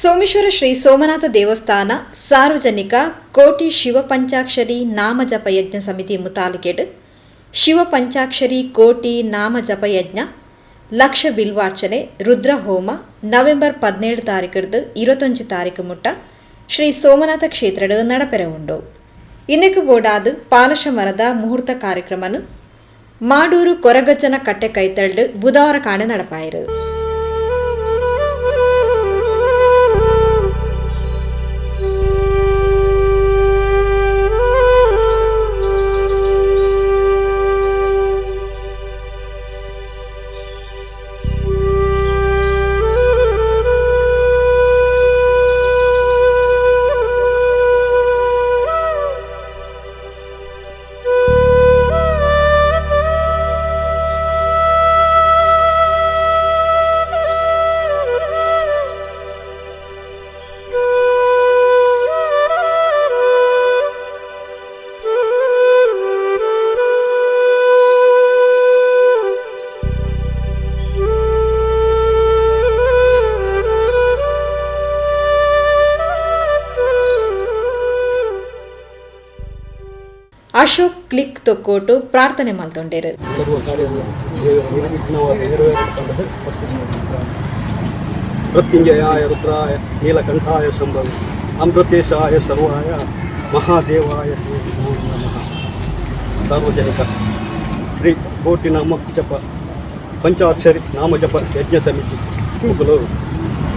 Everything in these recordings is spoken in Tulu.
ಸೋಮೇಶ್ವರ ಶ್ರೀ ಸೋಮನಾಥ ದೇವಸ್ಥಾನ ಸಾರ್ವಜನಿಕ ಕೋಟಿ ಶಿವಪಂಚಾಕ್ಷರಿ ನಾಮಜಪ ಯಜ್ಞ ಸಮಿತಿ ಮುತಾಲಿಕೆಡ್ ಶಿವಪಂಚಾಕ್ಷರಿ ಕೋಟಿ ನಾಮಜಪ ಯಜ್ಞ ಲಕ್ಷ ಬಿಲ್ವಾರ್ಚನೆ ರುದ್ರಹೋಮ ನವೆಂಬರ್ 17 ತಾರೀಕುರ್ದು 21 ತಾರೀಕು ಮುಟ್ಟ ಶ್ರೀ ಸೋಮನಾಥ ಕ್ಷೇತ್ರಡ್ ನಡಪೆರೆ ಉಂಡು. ಇನ್ನಕ್ಕೆ ಬೋಡಾದ್ ಪಾಲಶ ಮರದ ಮುಹೂರ್ತ ಕಾರ್ಯಕ್ರಮನು ಮಾಡೂರು ಕೊರಗಜ್ಜನ ಕಟ್ಟೆ ಕೈತಲ್ಡ್ ಬುಧವಾರ ಕಾಣೆ ನಡಪಾಯಿರು. ಅಶೋಕ್ ಕ್ಲಿಕ್ ತೊಕ್ಕೋಟು ಪ್ರಾರ್ಥನೆ ಮಲ್ತೊಂಡೇರು. ಮೃತ್ಯುಂಜಯಾಯ ರುದ್ರಾಯ ನೀಲಕಂಠಾಯ ಶಂಭವೆ ಅಮೃತೇಶಾಯ ಸರ್ವಾಯ ಮಹಾದೇವಾಯ ನಮೋ ನಮಃ. ಸಾರ್ವಜನಿಕ ಶ್ರೀ ಕೋಟಿ ನಾಮ ಜಪ ಪಂಚಾಕ್ಷರಿ ನಾಮಜಪ ಯಜ್ಞ ಸಮಿತಿ ಮುಗುಲೂರು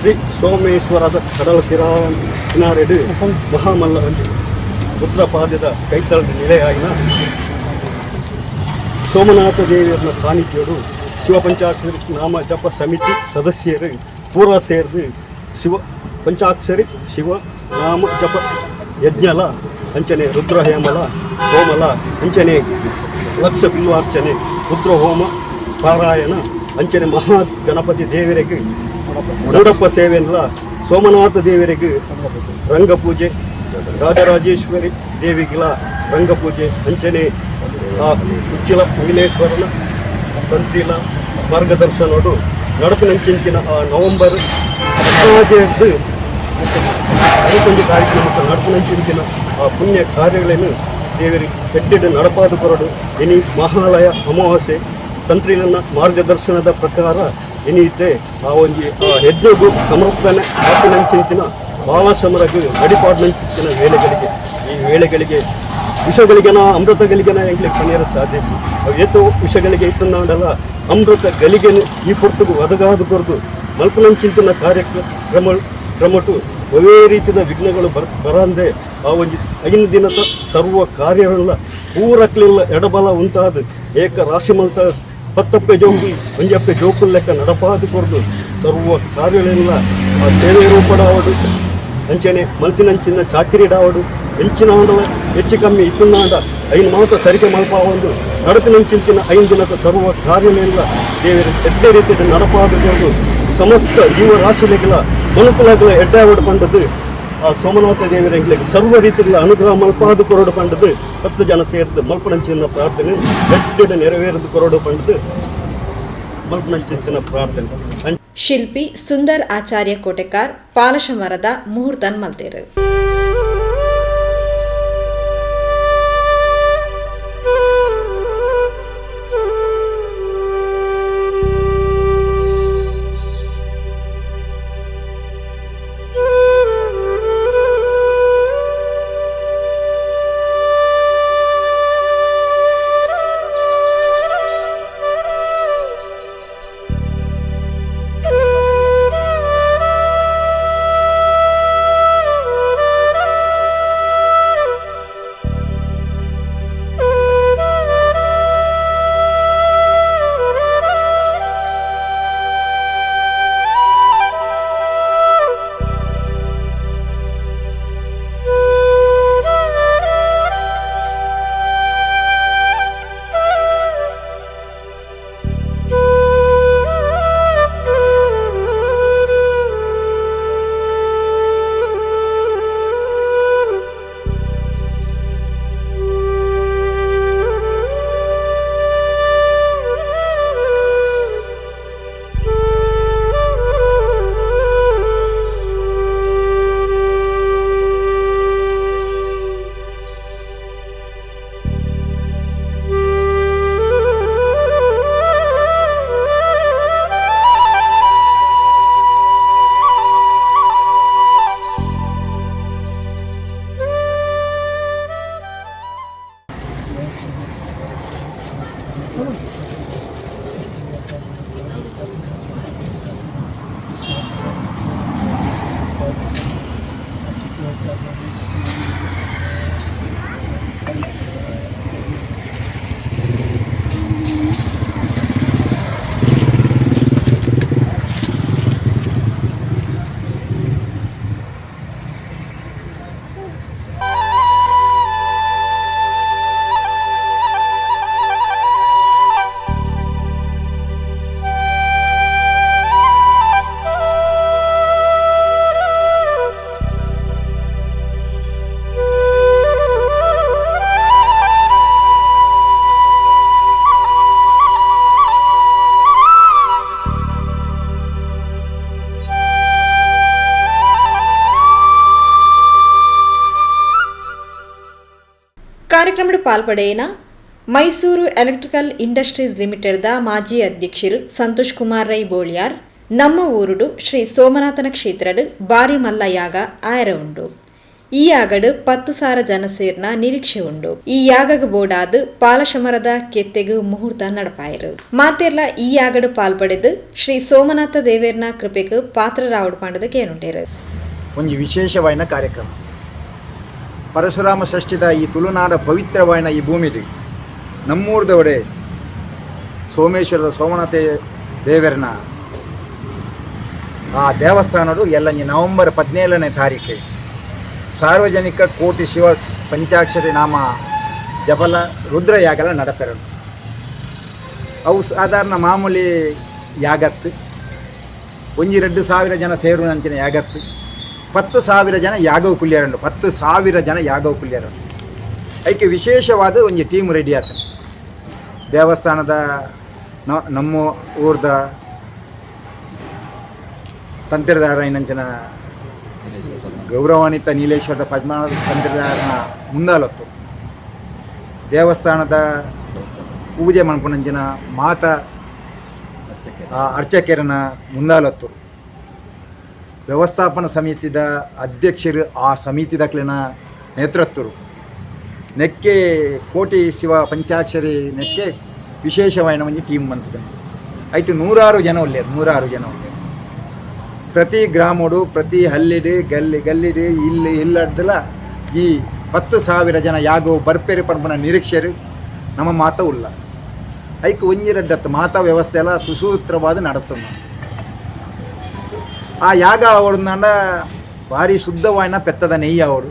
ಶ್ರೀ ಸೋಮೇಶ್ವರದ ಕಡಲ ಕಿನಾರೆಡು ಮಹಾಮಲ್ಲ ರುದ್ರಪಾದದ ಕೈತಳದ ನಿಲೆಯಾಗಿನ ಸೋಮನಾಥ ದೇವಿಯರ ಸಾನ್ನಿಧ್ಯೋಡು ಶಿವಪಂಚಾಕ್ಷರಿ ನಾಮ ಜಪ ಸಮಿತಿ ಸದಸ್ಯರು ಪೂರ ಸೇರ್ದು ಶಿವ ಪಂಚಾಕ್ಷರಿ ಶಿವ ನಾಮ ಜಪ ಯಜ್ಞಲ ಅಂಚನೆ ರುದ್ರಹೇಮಲ ಹೋಮಲ ಅಂಚನೆ ಲಕ್ಷ ಬಿಲ್ವಾರ್ಚನೆ ರುದ್ರಹೋಮ ಪಾರಾಯಣ ಅಂಚನೆ ಮಹಾ ಗಣಪತಿ ದೇವರಿಗೆ ಮೂಡಪ್ಪ ಸೇವೆಲ್ಲ ಸೋಮನಾಥ ದೇವರಿಗೆ ರಂಗಪೂಜೆ ರಾಜರಾಜೇಶ್ವರಿ ದೇವಿಗಿಲ ರಂಗಪೂಜೆ ಅಂಚನೆ ಉಚ್ಚಿಲ ಮುಗಿಲೇಶ್ವರನ ತಂತ್ರಿಲ ಮಾರ್ಗದರ್ಶನೋಡು ನಡಪಿನಂಚಿನ ಆ ನವೆಂಬರ್ 15 ಐದೊಂದು ಕಾರ್ಯಕ್ರಮಕ್ಕೆ ನಡಪಿನಂಚಿನ ಆ ಪುಣ್ಯ ಕಾರ್ಯಗಳನ್ನು ದೇವರಿಗೆ ಕೆಟ್ಟಿಡು ನಡಪಾದ ಕೊರಡು ಇನಿ ಮಹಾಲಯ ಅಮಾವಾಸ್ಯೆ ತಂತ್ರಿಲನ್ನ ಮಾರ್ಗದರ್ಶನದ ಪ್ರಕಾರ ಎನೀತೆ ಆ ಒಂಜಿ ಆ ಯಜ್ಞಗು ಸಮರ್ಪಣೆ ಆಪಿನಂಚಿನ ಬಾಲಶಮರಗು ಗಡಿಪಾಡಿನಂಚಿನ ವೇಳೆಗಳಿಗೆ ಈ ವೇಳೆಗಳಿಗೆ ವಿಷಗಳಿಗೆನ ಅಮೃತಗಳಿಗೆನ ಎಂಗ್ಲಿಗೆ ಪನಿಯರ ಸಾಧ್ಯತೆ ಅವು ಏತೋ ವಿಷಗಳಿಗೆ ಇತ್ತಂದಾಂಡಲ ಅಮೃತ ಗಳಿಗೆನು ಈ ಪೊರ್ತುಗು ಒದಗಾದ ಕೊರದು ಮಲ್ಪನಂಚಿಂತಿನ ಕಾರ್ಯಕ್ರಮ ಕ್ರಮಟು ಒವೇ ರೀತಿಯ ವಿಘ್ನಗಳು ಬರಂದೆ ಆ ಒಂಜಿ 5 ದಿನದ ಸರ್ವ ಕಾರ್ಯಗಳೆಲ್ಲ ಪೂರಕ್ಲಿಲ್ಲ ಎಡಬಲ ಉಂಟಾದ ಏಕ ರಾಶಿ ಮಲ್ತ ಪತ್ತಪ್ಪೆ ಜೋಕುಲ್ ಒಂಜಪ್ಪೆ ಜೋಕುಲ್ ಲೆಕ್ಕ ನಡಪಾದ ಕೊರದು ಸರ್ವ ಕಾರ್ಯಗಳೆಲ್ಲ ಆ ಸೇವೆ ರೂಪಡಾವಡು ಅಂಚನೆ ಮಲ್ತಿನಂಚಿನ ಚಾಕಿರಿಡಾವಡು ಎಂಚಿನ ಹೆಚ್ಚು ಕಮ್ಮಿ ಇತ್ತುನ್ನಾಂಡ ಐನು ಮಾತ ಸರಿಗೆ ಮಲ್ಪ ಒಂದು ನಡಪಿನಂಚಿನ 5 ದಿನದ ಸರ್ವ ಕಾರ್ಯಗಳೆಲ್ಲ ದೇವರ ಎಡ್ಡೆ ರೀತಿಯ ನಡಪಾದ ಕೊರದು ಸಮಸ್ತ ಜೀವರಾಶಿಲೆಗಳ ಮನುಕುಲಗಳ ಎಡ್ಡಾವಡು ಪಂಡದು ಆ ಸೋಮನಾಥ ದೇವರ ಸರ್ವ ರೀತಿಗಳ ಅನುಗ್ರಹ ಮಲ್ಪಾದ ಕೊರಡು ಪಂಡದು 10 ಜನ ಸೇರಿದು ಮಲ್ಪನಂಚಿನ ಪ್ರಾರ್ಥನೆ ಎಡ್ಡೆಡ ನೆರವೇರದು ಕೊರಡು ಪಂಡದು ಮಲ್ಪನಂಚಿನ ಪ್ರಾರ್ಥನೆ. ಶಿಲ್ಪಿ ಸುಂದರ್ ಆಚಾರ್ಯ ಕೋಟೆಕಾರ್ ಪಾಲಶಮರದ ಮುಹೂರ್ತನ್ ಮಲ್ತೇರು. ಕಾರ್ಯಕ್ರಮದ ಪಾಲ್ಪಡೆಯಿನ ಮೈಸೂರು electrical industries ಲಿಮಿಟೆಡ್ದ ಮಾಜಿ ಅಧ್ಯಕ್ಷರು ಸಂತೋಷ್ ಕುಮಾರ್ ರೈ ಬೋಳಿಯಾರ್, ನಮ್ಮ ಊರುಡು ಶ್ರೀ ಸೋಮನಾಥನ ಕ್ಷೇತ್ರಡು ಬಾರಿ ಮಲ್ಲ ಯಾಗ ಆಯರ ಉಂಡು. ಈ ಯಾಗಡು 10,000 ಜನ ಸೇರ್ನ ನಿರೀಕ್ಷೆ ಉಂಡು. ಈ ಯಾಗಗ್ ಬೋಡಾದ್ ಪಾಲಶಮರದ ಕೆತ್ತೆಗು ಮುಹೂರ್ತ ನಡಪಾಯರು. ಮಾತೆರ್ಲ ಈ ಯಾಗಡು ಪಾಲ್ಪಡೆದು ಶ್ರೀ ಸೋಮನಾಥ ದೇವೇರ್ನ ಕೃಪೆಗೆ ಪಾತ್ರರಾವಡು ಪಾಂಡದ ಕೇನುಂಡೇರು. ಒಂಜಿ ವಿಶೇಷವಾಯಿನ ಕಾರ್ಯಕ್ರಮ ಪರಶುರಾಮ ಷಷ್ಠಿದ ಈ ತುಳುನಾಡ ಪವಿತ್ರವಾಯಿನ ಈ ಭೂಮಿಲಿ ನಮ್ಮೂರ್ದವಡೆ ಸೋಮೇಶ್ವರದ ಸೋಮನಾಥ ದೇವರನ ಆ ದೇವಸ್ಥಾನಡು ಎಲ್ಲ ನವೆಂಬರ್ 17ನೇ ತಾರೀಕು ಸಾರ್ವಜನಿಕ ಕೋಟಿ ಶಿವ ಪಂಚಾಕ್ಷರಿ ನಾಮ ಜಪಲ ರುದ್ರಯಾಗಲ ನಡಪೆರಡು. ಅವು ಸಾಧಾರಣ ಮಾಮೂಲಿ ಯಾಗತ್ತು 1-2 ಸಾವಿರ ಜನ ಸೇರುವಂಚಿನ ಯಾಗತ್ತು. 10,000 ಜನ ಯಾಗವು ಕುಲ್ಯರಂಡು, 10,000 ಜನ ಯಾಗವು ಕುಲ್ಯರಂಡು. ಐಕೆ ವಿಶೇಷವಾದ ಒಂಜಿ ಟೀಮ್ ರೆಡಿ ಆತ. ದೇವಸ್ಥಾನದ ನಮ್ಮ ಊರ್ದ ತಂತ್ರಿದಾರ ಇನ್ನಂಚಿನ ಗೌರವಾನ್ವಿತ ನೀಲೇಶ್ವರದ ಪದ್ಮನಾಭ ತಂತ್ರಿದಾರನ ಮುಂದಾಲೊತ್ತು, ದೇವಸ್ಥಾನದ ಪೂಜೆ ಮನ್ಪುನಂಚಿನ ಮಾತ ಅರ್ಚಕರನ ಮುಂದಾಲೊತ್ತು, ವ್ಯವಸ್ಥಾಪನಾ ಸಮಿತಿದ ಅಧ್ಯಕ್ಷರು, ಆ ಸಮಿತಿದಕ್ಲಿನ ನೇತೃತ್ವರು ನೆಕ್ಕೆ ಕೋಟಿ ಶಿವ ಪಂಚಾಕ್ಷರಿ ನೆಕ್ಕೆ ವಿಶೇಷವಾಯಿನ ಒಂಜಿ ಟೀಮ್ ಬಂತದೆ. ಐಟು ನೂರಾರು ಜನ ಉಲ್ಲೇರು, ನೂರಾರು ಜನ ಉಲ್ಲೇರು. ಪ್ರತಿ ಗ್ರಾಮಡು, ಪ್ರತಿ ಹಳ್ಳಿಡು, ಗಲ್ಲಿ ಗಲ್ಲಿಡು, ಇಲ್ಲಿ ಇಲ್ಲಡ್ದಲ ಈ 10,000 ಜನ ಯಾಗೋ ಬರ್ಪೇರು ಪನ್ಪುನ ನಿರೀಕ್ಷೆರು ನಮ್ಮ ಮಾತ ಉಲ್ಲ. ಐಕ್ ಒಂಜಿ ರಡ್ಡತ್ತು ಮಾತಾ ವ್ಯವಸ್ಥೆ ಎಲ್ಲ ಸುಸೂತ್ರವಾದ ನಡತುಂಡು. ಆ ಯಾಗ ಅವಡ್ದಂಡ ಭಾರಿ ಶುದ್ಧವಾಯಿನ ಪೆತ್ತದ ನೆಯ್ಯಿ ಅವಡು,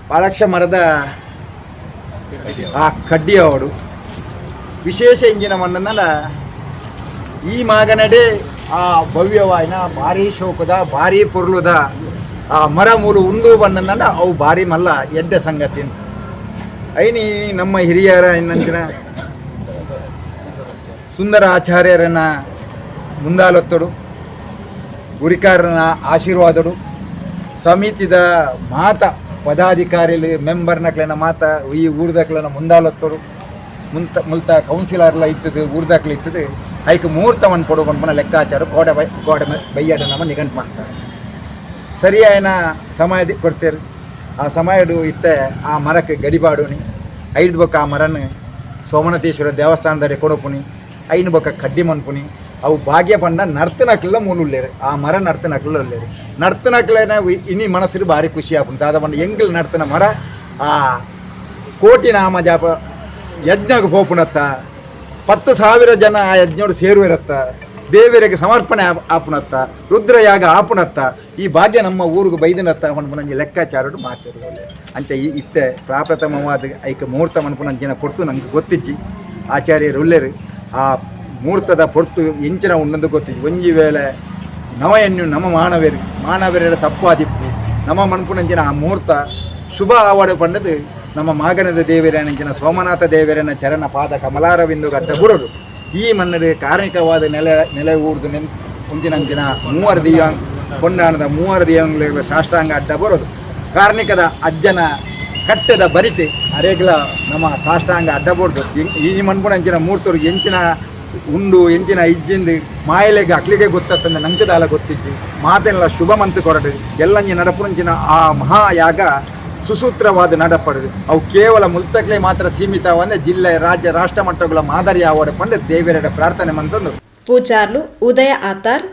ಪಾಲಕ್ಷ ಮರದ ಆ ಕಡ್ಡಿ ಅವಡು. ವಿಶೇಷ ಇಂಜಿನ ಮಣ್ಣನ್ನಲ್ಲ ಈ ಮಾಗನಡೆ ಆ ಭವ್ಯವಾಯಿನ ಭಾರಿ ಶೋಕದ ಭಾರಿ ಪೊರ್ಲುದ ಆ ಮರ ಮೂಲು ಉಂಡು ಬಣ್ಣಂದಂಡ ಅವು ಭಾರಿ ಮಲ್ಲ ಎಡ್ಡೆ ಸಂಗತಿ. ಐನಿ ನಮ್ಮ ಹಿರಿಯರ ಇನ್ನಂಚಿನ ಸುಂದರ ಆಚಾರ್ಯರನ್ನ ಮುಂದಾಲೊತ್ತಡು, ಗುರಿಕಾರನ ಆಶೀರ್ವಾದಡು, ಸಮಿತಿದ ಮಾತ ಪದಾಧಿಕಾರಿಲು ಮೆಂಬರ್ನಕ್ಲೆನ ಮಾತ ಈ ಊರ್ದಕ್ಲೆನ ಮುಂದಾಲೊತ್ತಡು, ಮುಂತ ಮುಲ್ತ ಕೌನ್ಸಿಲರ್ಲ ಇತ್ತದು, ಊರ್ದಕ್ಲು ಇತ್ತದು. ಐಕ್ ಮುಹೂರ್ತವನ್ನು ಕೊಡು ಪನ್ಪುನ ಲೆಕ್ಕಾಚಾರ ಕೋಡೆ ಬೈ ಕೋಡೆ ಬೈಯಾಡ ನಮ್ಮ ನಿಘಂಟು ಮಾಡ್ತಾರೆ. ಸರಿಯಾಯನ ಸಮಯ ಕೊಡ್ತೇರು. ಆ ಸಮಯಡು ಇತ್ತೆ ಆ ಮರಕ್ಕೆ ಗಡಿಪಾಡುನಿ, ಐದು ಬೊಕ್ಕ ಆ ಮರನ್ ಸೋಮನಾಥೇಶ್ವರ ದೇವಸ್ಥಾನದಡೆ ಕೊಡಪುನಿ, ಐನು ಬೊಕ್ಕ ಕಡ್ಡಿ ಮನ್ಪುನಿ. ಅವು ಭಾಗ್ಯ ಪಂಡ ನರ್ತನಕ್ಲೆಲ್ಲ ಮೂಲ ಉಳ್ಳೇರು, ಆ ಮರ ನರ್ತನಕ್ಲೆಲ್ಲ ಉಳ್ಳೇರು. ನರ್ತನಕ್ಲೆನ ಇನಿ ಮನಸ್ಸಿಗೆ ಭಾರಿ ಖುಷಿ ಆಪುಂಡು. ದಾದ ಪಂಡ ಎಂಗ್ಲ್ ನರ್ತನ ಮರ ಆ ಕೋಟಿ ನಾಮ ಜಾಪ ಯಜ್ಞಕ್ಕೆ ಪೋಪುನತ್ತ, 10,000 ಜನ ಆ ಯಜ್ಞೋಡು ಸೇರುವಿರತ್ತ, ದೇವರಿಗೆ ಸಮರ್ಪಣೆ ಆಪುನತ್ತ, ರುದ್ರಯಾಗ ಆಪುನತ್ತ, ಈ ಭಾಗ್ಯ ನಮ್ಮ ಊರಿಗೆ ಬೈದಿನತ್ತ ಪನ್ಪುನಂಜಿ ಲೆಕ್ಕಾಚಾರಡು ಮಾತಿರು. ಅಂಚ ಈ ಇತ್ತೆ ಪ್ರಾಪ್ರಥಮವಾದ ಐಕ ಮುಹೂರ್ತ ಮನ್ಪುನಂಚಿನ ಪೊರ್ತು ನಂಗೆ ಗೊತ್ತಿಜ್ಜಿ. ಆಚಾರ್ಯರು ಉಲ್ಲೇರು. ಆ ಮುಹೂರ್ತದ ಪೊರ್ತು ಎಂಚಿನ ಉಂಡಂದು ಗೊತ್ತಿಜ್ಜಿ. ಒಂಜಿ ವೇಳೆ ನವ ಎನ್ನು ನಮ್ಮ ಮಾನವೇರು ಮಾನವರ ತಪ್ಪು ಆದಿಪ್ಪು. ನಮ್ಮ ಮನ್ಪುನಂಚಿನ ಆ ಮುಹೂರ್ತ ಶುಭ ಆವಡು ಪಂಡದು ನಮ್ಮ ಮಾಗನದ ದೇವರನಂಚಿನ ಸೋಮನಾಥ ದೇವರನ ಚರಣ ಪಾದ ಕಮಲಾರವಿಂದು ಗಟ್ಟ ಬುರಡು. ಈ ಮಣ್ಣು ಕಾರ್ಮಿಕವಾದ ನೆಲೆ ನೆಲೆ ಊರ್ದು ನೆನ್ ಮುಂಚಿನಂಚಿನ ಮೂವರು ದಿವ್ಯಾಂಗ್ ಕೊಂಡಾಣದ ಮೂವರು ದಿವ್ಯಾಂಗ ಸಾಷ್ಟಾಂಗ ಅಡ್ಡ ಬರೋದು. ಕಾರ್ಣಿಕದ ಅಜ್ಜನ ಕಟ್ಟೆದ ಬರಿಟೆ ಅರೇಗ್ಲ ನಮ್ಮ ಸಾಷ್ಟಾಂಗ ಅಡ್ಡ ಬೋರ್ದು. ಈ ಮನ್ಪುನಂಚಿನ ಮೂರ್ತರು ಎಂಚಿನ ಉಂಡು ಎಂಚಿನ ಇಜ್ಜಿಂದು ಮಾಯಲೆಗೆ ಅಕ್ಲಿಗೆ ಗೊತ್ತತ್ತಂದ ನಂಕದಾಲ ಗೊತ್ತಿಜ್ಜಿ. ಮಾತೆಲ್ಲ ಶುಭ ಮಂತು ಕೊರಡು ಎಲ್ಲಂಜಿ ನಡಪುನಂಚಿನ ಆ ಮಹಾಯಾಗ. ಸುಸೂತ್ರವಾದ ನಡಪಡುದು. ಅವು ಕೇವಲ ಮುಲ್ತಕ್ಲೆ ಮಾತ್ರ ಸೀಮಿತವಾದ ಜಿಲ್ಲೆ, ರಾಜ್ಯ, ರಾಷ್ಟ್ರ ಮಟ್ಟಗಳ ಮಾದರಿ ಆವಡ ಪಂಡ ದೇವರ ಪ್ರಾರ್ಥನೆ ಮಂತಂದು. ಪೂಜಾರ್ಲು ಉದಯ ಆತಾರ್,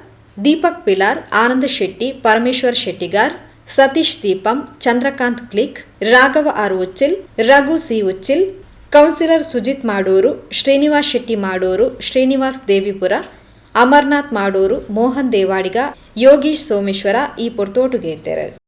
ದೀಪಕ್ ಪಿಲಾರ್, ಆನಂದ Shetty, Parameshwar Shettigar, Satish Deepam, Chandrakant click, Raghava R Uchil, Raghu C Uchil, councillor Sujit Madur, Srinivas Shetty Madur, Srinivas Devipura, Amarnath Madur, Mohan Devadiga, Yogish Someshwara ಈ ಪೊರ್ತೋಟುಗೇತೆರು.